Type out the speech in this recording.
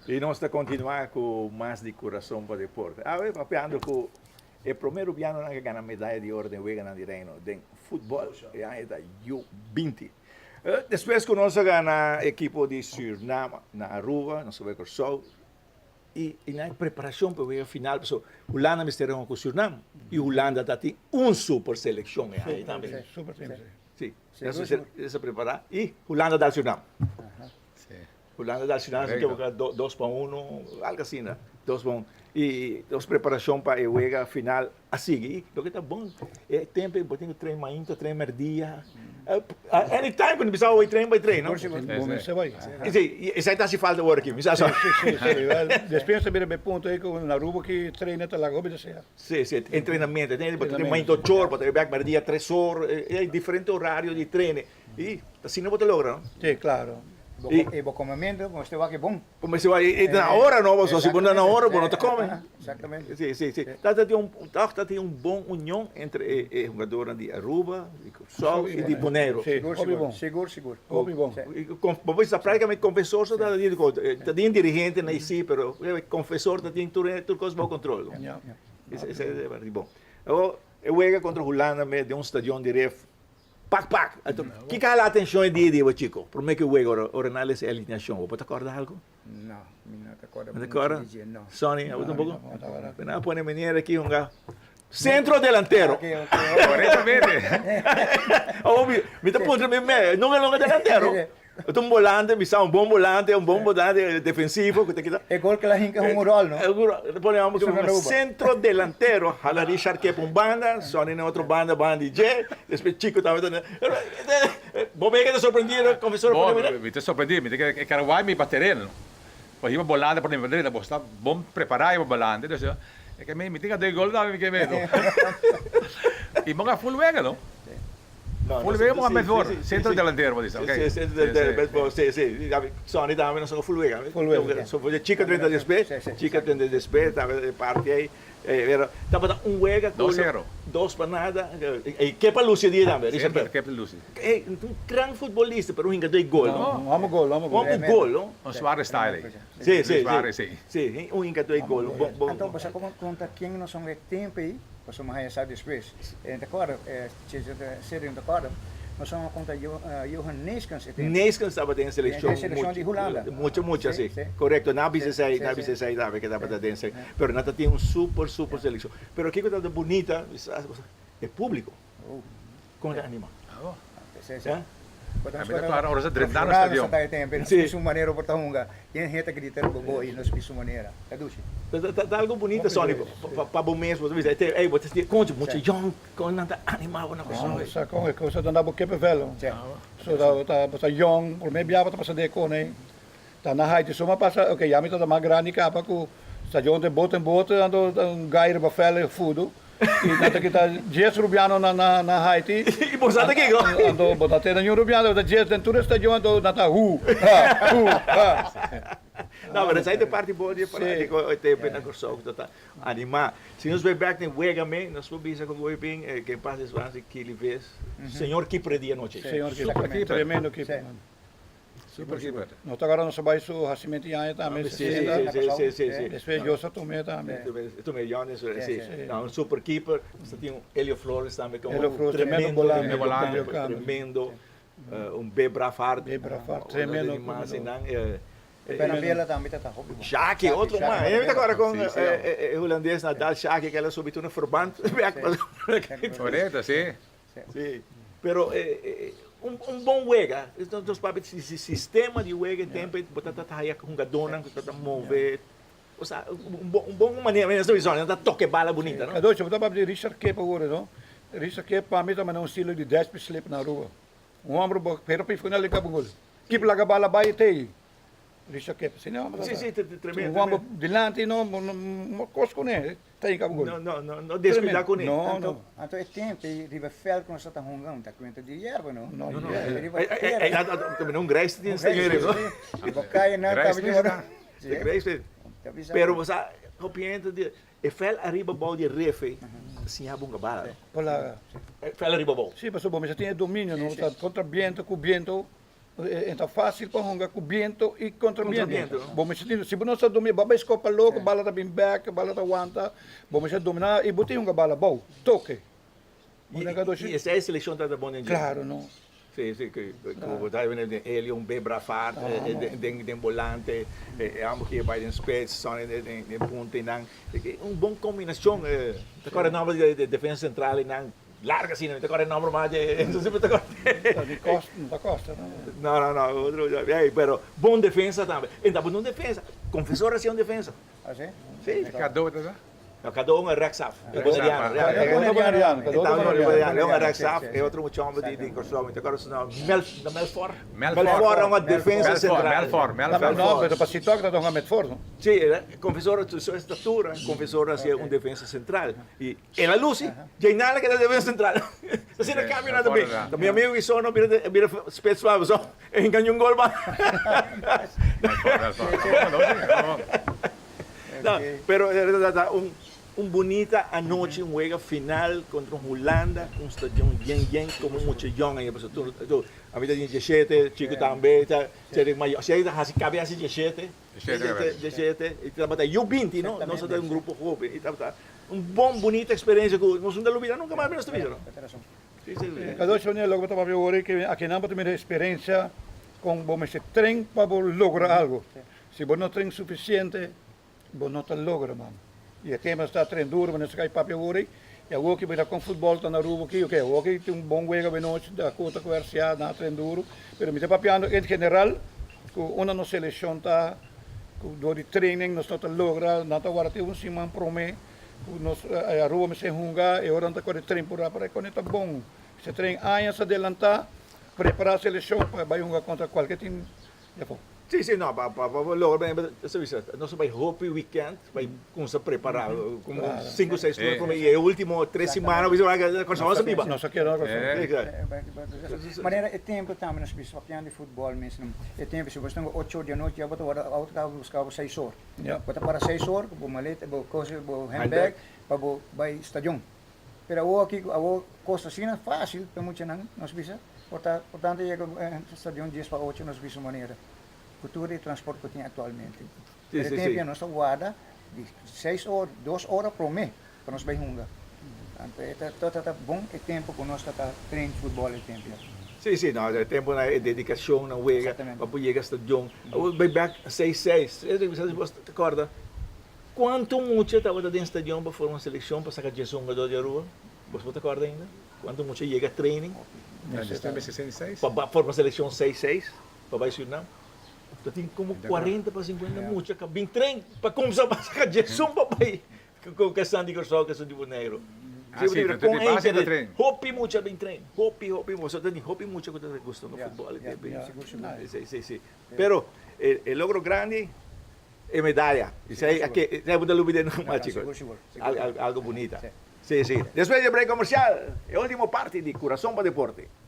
I nos ta kontinuá ku mas di Kurason pa Deporte. Awe papiando ku e promé rubianonan ku a gana medaya di oro den Weganan di Reino den futbòl, e aña ta U 20. Despues ku nos a gana ekipo di Surnam na Aruba, nos a bai Kòrsou i i nan preparashon pa e wega final pasobra Hulanda mester hunga ku Surnam i Hulanda ta tin un super selekshon e aña tambe. Si, nos a prepará i Hulanda dal Surnam. Hulanda dal Surnam si ekiboká 2-1, algo asina, 2-1. I nos preparashon pa e wega final a sigui. I loke ta bon, e tempu ei bo tin ku train mainta, train merdia, anytime ku bo bisa bai train, bai train, no? Bo mester bai. Si, esei ta hasi falta awor aki, mi sa so. Si, si, si. Despues ta bira e punto ei ku na Aruba ki trainer ta laga hopi desea. Si, si, entrenamento. Bo ta train mainta ocho or, bo ta bai bek merdia tres or, e diferente orario di train. I asina bo ta logra, no? Sí, claro. I bo comemento mester wak e bon. Bo mester wak e na ora, no? Pasobra si bo no na ora, bo no ta come. Exactamente. Sí, sí, sí. Ta ta tin un, tòg ta tin un bon union entre e e hungadornan di Aruba, di Kòrsou i di Boneiru. Sí, hopi bon. Sigur, sigur. Hopi bon. Bo por bisa prácticamente confesor so ta di ta tin dirigentenan i sí, pero confesor ta tin tur tur kos bou control. Ya. Esei ta parti bon. Awor e wega kontra Hulanda mes den un stadion di ref. Pak pak! Anto, kiko a hala atencion e dia di bo chico? Prome ku e wega ora ora nan lesa e alineacion, bo por ta corda algo? No, mi no ta corda No ta mucho corda? di dje, no. Sonny, abo tampoco? No, no ta corda. Nan a pone meneer aki hunga centro delantero. Ok, ok, ok. Correctamente. Awor mi mi ta puntra mi me, nunca nunca delantero. Ta un bolante, mi sa un bon bolante, un bon bolante defensivo ku ta kita. E gol ku el a hinka un ròl, no? Pone amo ku un sentro delantero, hala Richard Kep un banda, Sonny na otro banda, banda di dje, despues Chico tambe ta na. Bo mega ta sorprendido, konfesor Bo, mi ta sorprendí, mi ta kere e Karaguay mi pa tereno. Bo hiba bolante por nivel drenta, bo sta bon prepará hiba bolante, dus e ke mi tin a den gol tambe mi ke meto. I bo a full wega, no? Full wega bo a mehor, centro delantero bo bisa, ok. Si, centro delantero, si, si, Sonny tambe nos a full wega. Full wega. So Chico drenta despues, Chico drenta despues, tambe e parti ei, pero tabata un wega ku 2-0. Dos pa nada, i Kepa lusi e dia tambe, Richard Kepa. Kepa lusi. Ey, un gran futbolista, pero un hingadó di gol, no? Un hopi gol, hopi gol. Hopi gol, no? Un Suarez style ey. Si, si, Suarez, si. Si, un hingadó di gol. Bon, bon. Anto, bo sa como conta ken nos son e tempo ey? Pasobra mi haya sa despues. E ta corda, Cedric ta corda, nos son a conta Johan Neeskens e tempo. Neeskens tabata den seleccion. Den seleccion di Hulanda. Mucha, mucha, si. Correcto, nan a bisa esey, nan a bisa esey tambe ke tabata den seleccion. Pero nan ta tin un super, super seleccion. Pero kiko tabata bunita, e publico. Kon ta anima? Sí. Mi ta klara ora sa drenta na stadion. Sí. Su manera por ta hunga. Yen hende ta grita riba bo y nos su manera. Ta dushi. Ta algo bunita Sonny pa bo mes bo ta bisa ey bo ta sinti concho mucha yong con nan ta anima bo na cosnan ey. Sa con e cosa ta na bo kippenvel. So ta bo ta yong prome bia bo ta pasa den e con ey. Ta na Haiti so mi a pasa ok ya mi ta mas grandi caba cu stadion den bote en bote anto un guy riba veld e fudu y nan ta kita dies rubiano na na Haiti. Y bo sa ta kico? Anto bo ta tene niun rubiano bo ta dies den tur e stadion anto nan ta hu ha hu ha. No pero esai ta e parti bon di e fanatico e tempo na Corsou cu ta ta anima. Si nos bay bek den wega me nos por bisa cu hoy bin ke en paz descanse Kili Ves señor keeper e dia anochi. Señor keeper tremendo keeper man. Super keeper. Nos ta agarra nos a bai su hacimento di aña tambe, 60. Si, si, si, si. Despues Josa tum'é tambe. Tum'é Johnny, si. Si. No, un super keeper. Nos ta tin un Elio Flores tambe ku Elio Flores, tremendo volante. Tremendo volante, tremendo. Un B. Braafhart. B. Braafhart, tremendo. Di mas einan. Benavela tambe ta hopi bon. Shaki, otro man. Mi ta acorda con e hulandes Nadal Shaki ku el a subi tur na verband. Correcto, si. Si, pero un bon wega, nos papia di sistema di wega e tempo bo ta ta haya hungadónan ku ta ta move, osea un bon manera, mi ta bisa nan ta toka e bala bunita no. Cadocho, bo ta papia di Richard Kip awor no, Richard Kip pa mi ta manda un stilo di Despy Slip na Aruba, un homber bo pero pif ku nan lika bo gol, Kip laga bala bai tei. Richard Kip, si no? Si, si, tremendo. Un homber dilanti no, no kos kuné. Ta hinka bo gol. No, no, no, no descuida kuné. No, no. Anto e tempo ei riba veld ku nos ta hunga no ta kuenta di yerba no. No, no. Riba tera. Ei, ei, un grijs tin sta riba. Bo kai nan ta bin ora. De grijs. Pero bo sa, hopi hende di e veld ariba bou di e ref ei, ta siña bo hunga bala. Hola. E veld ariba bou. Si, pasobra bo mester tin e dominio no, ta kontra biento ku biento. E ta fácil pa hunga ku biento i kontra biento. Bo mester tin, si bo no sa dominá, bo a bai skopa loko, bala ta bin bèk, bala ta wanta, bo mester dominá i bo tin hunga bala abou, toke. I esei selekshon ta bon den dje? Klaro no. Si, si, ku bo ta bini den Elio, un be Brafaart den bolante, e ambos ke bai den spits, Sonny den punta i nan. Un bon kombinashon. Ta kòrda nòmber di defensa sentral i nan larga asina, mi ta kòrda e nòmber mas dje, entonces mi ta kòrda. Di Costa, no ta Costa no. No, no, no, otro, pero bon defensa tambe. E tabata un defensa, Confesor a hasi un defensa. Ah, si? Si. Kadó ta sa? No, Kadó un rechtsaf. E boneriano. E boneriano. E tabata un rechtsaf, e otro mucha homber di Kòrsou, mi ta kòrda su nòmber, Mel, no Melfor? Melfor. Melfor a un defensa sentral. Melfor, Melfor. No, pero pa Sitok ta hunga Medford, no? Si, Confesor, su estatura, Confesor a hasi un defensa sentral. I el a lusi, djei nada keda defensa sentral. Asina cambio nan ta bin. Ta mi amigo Isono bira bira spits pa so e hinca ni un gol pa. No, pero ta un un bunita anochi, un wega final contra un Hulanda, un stadion yen yen como mucha yong ayi pasobra tur tur ami ta tin dieshete, Chico tambe ta Cedric mayor, Cedric ta haci cabe haci dieshete, dieshete, y tabata U binti no, nos ta un grupo hoben y tabata Un bon bunita experiencia cu nos no ta lubida nunca mas mi nos ta bisa no. Si si si. Cada ocho loke bo ta papia awor ke akinan bo ta mira experiencia con bo mester tren pa bo logra algo. Si bo no tren suficiente bo no ta logra man. Y e tema sta tren duro bo mester kai papia awor y awor ki bo ta con futbol ta na Aruba aki ok awor ki tin un bon wega benochi Dakota cu RCA nan a tren duro pero mi ta papiando en general cu unda nos seleccion ta Ku dor di training nos no ta logra, nan ta warda te un siman prome ku nos Aruba mester hunga, e ora nan ta kore train purá para e kone ta bon. Se train añas adelantá, prepará selekshon pa bai hunga kontra kualke tim di afó. Sí, sí, no, pa pa pa logra ben, ta bisa, nos a bai hopi weekend bai kumsa prepará, komo sinku seis luna prome i e ultimo tres siman bo bisa Kòrsou a biba. Nos a keda na Kòrsou. Manera e tempu tambe nos bisa papiando di futbòl mes. E tempu si bo sta ocho or di anochi ya bo ta wòrdu auto kaba buska bo seis or. Bo ta para seis or ku bo maleta, bo kos, bo handbag pa bo bai stadion. Pero awor aki awor kos asina fásil pa e muchanan nos bisa por ta por tanto yega stadion dies pa ocho nos bisa manera ku tur e transport ku tin aktualmente. Pero e tempu ya nos ta warda di seis or dos ora promé pa nos bai hunga. Anto e ta ta ta bon e tempu ku nos ta ta train futbòl e tempu ya. Sí, sí, no, e tempunan e dedikashon na wega pa por yega stadion. Awor bai bèk seis seis, bo ta kòrda kuantu mucha tabata den stadion pa forma selekshon pa saka djes hungadó di Aruba? Bo ta kòrda ainda? Kuantu mucha yega training pa forma selekshon seis seis pa bai Surinam? Ta tin komo kuarenta pa sinkuenta mucha ka bin train pa kumsa pa saka djesun pa bai ku kesan di Kòrsou, kesan di Boneiru. Ah, sí, ta tin base ta train. Hopi mucha bin train, hopi, hopi, boso ta tin hopi mucha ku ta gusta no futbòl. Sí, sí, sí. Pero e logro grandi e medaya. Esei ake, esei bo ta lubida numa, chicos. Algo bunita. Sí, sí. Despues di e break comercial, e ultimo parti di Curason pa Deporte.